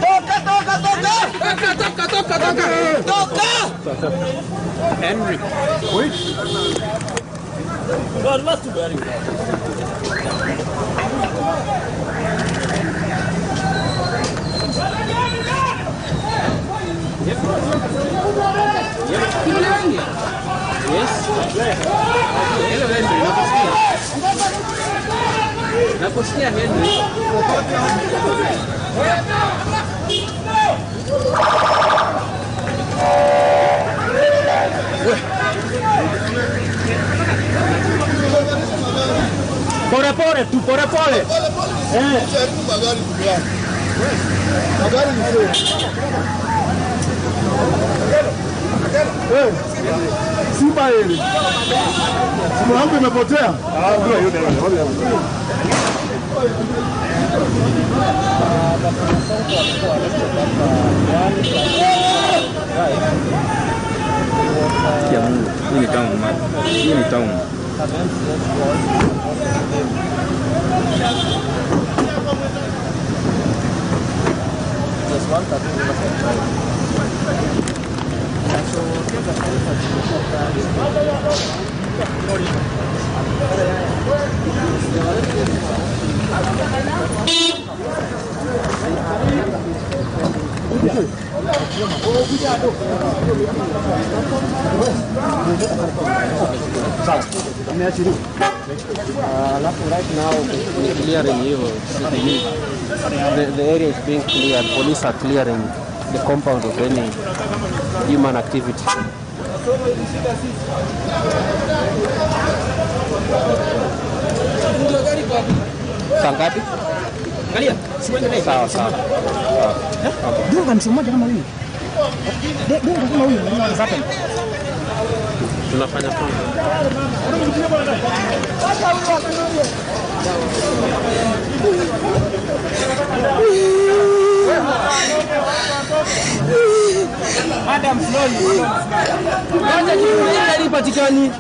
Toca, toca, toca! Toca, toca, toca, toca! Toca! Henry. Wait. God, last very. Yes. Hello, Henry. Nakusikia Henry. Pole pole tu, pole pole. Simba hili. Simu yangu imepotea. Ya Mungu, hii ni town man. Hii ni town. Right now, we're clearing you. The area is being cleared. Police are clearing the compound of any human activity. Saa ngapi? Sawa sawa. Dunga mtu mmoja kama huyu. Dunga kama huyu. Tunafanya kwanza. Madam slowly. Acha kitu patikani.